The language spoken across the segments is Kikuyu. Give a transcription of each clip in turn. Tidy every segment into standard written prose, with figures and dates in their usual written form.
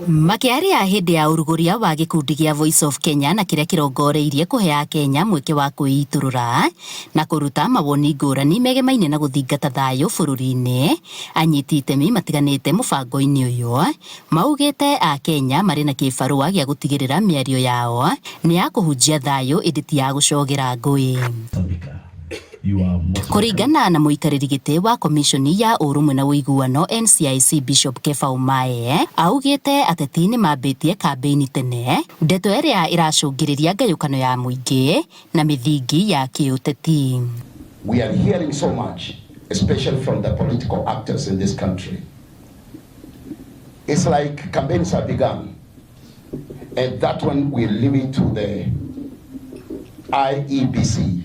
Makĩaria hĩndĩ ya ũrugũria wa gĩkundi gĩa Voice of Kenya na kĩrĩa kĩrongoreirie kũhe Akenya mweke wa kwĩitũrũra na kũruta mawoni ngũrani megemaine na gũthingata thayũ bũrũri-inĩ, anyiti itemi matiganĩte mũbango-inĩ ũyũ maugĩte Akenya marĩ na kĩbarũa gĩa gũtigĩrĩra mĩario yao nĩ ya kũhunjia thayũ ĩndĩ ti ya gũcogera ngũĩ. Kũringana na mũikarĩri gĩtĩ wa komiconi ya ũrũmwe na ũiguano NCIC Bishop Kepha Omae, augĩte ateti nĩ mambĩtie kambĩini tene, ndeto ĩrĩa ĩracũngĩrĩria ngayũkano ya mũingĩ na mĩthingi ya kĩũteti. We are hearing so much, especially from the political actors in this country. It's like campaigns have begun, and that one we leave it to the IEBC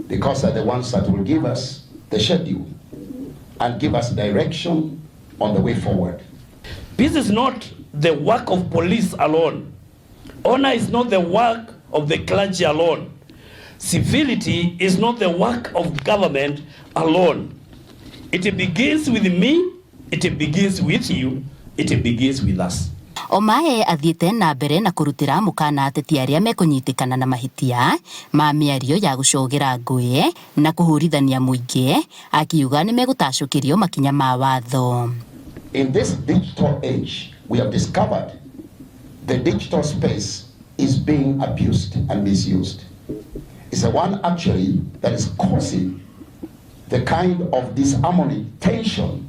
because they're the ones that will give us the schedule and give us direction on the way forward. Peace is not the work of police alone. Honor is not the work of the clergy alone. Civility is not the work of government alone. It begins with me, it begins with you, it begins with us. Omae athiĩte na mbere na kũrutĩra mũkana ateti arĩa mekũnyitĩkana na mahĩtia ma mĩario ya gũcogera ngũĩ na kũhũrithania mũingĩ, akiuga nĩ megũtacũkĩrio makinya ma watho. In this digital age, we have discovered the digital space is being abused and misused. It's the one actually that is causing the kind of disharmony, tension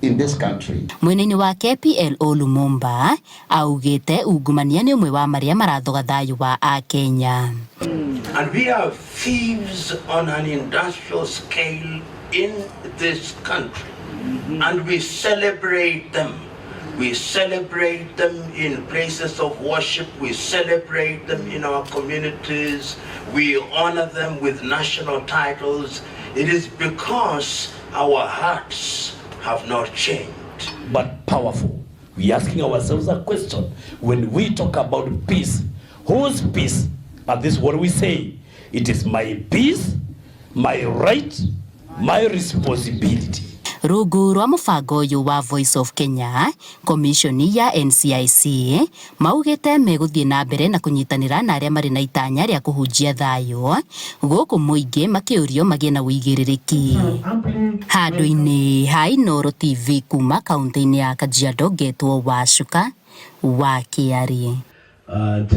in this country. Mwena-inĩ wake PLO Lumumba augĩte ungumania nĩ ũmwe wa marĩa marathoga thayũ wa Akenya. And we are thieves on an industrial scale in this country. And we celebrate them. We celebrate them in places of worship. We celebrate them in our communities. We honor them with national titles. It is because our hearts have not changed. But powerful. We are asking ourselves a question. When we talk about peace, whose peace? And this is what we say. It is my peace, my right, my responsibility. Rungu rwa mũbango ũyũ wa Voice of Kenya, komiconi ya NCIC maugĩte megũthiĩ na mbere na kũnyitanĩra na arĩa marĩ na itanya rĩa kũhunjia thayũ gũkũ mũingĩ makĩũrio magĩe na ũigĩrĩrĩki. Handũ-inĩ ha Inooro TV kuma kaunti-inĩ ya Kajiado, ngetwo Wacuka wa Kĩarĩ. And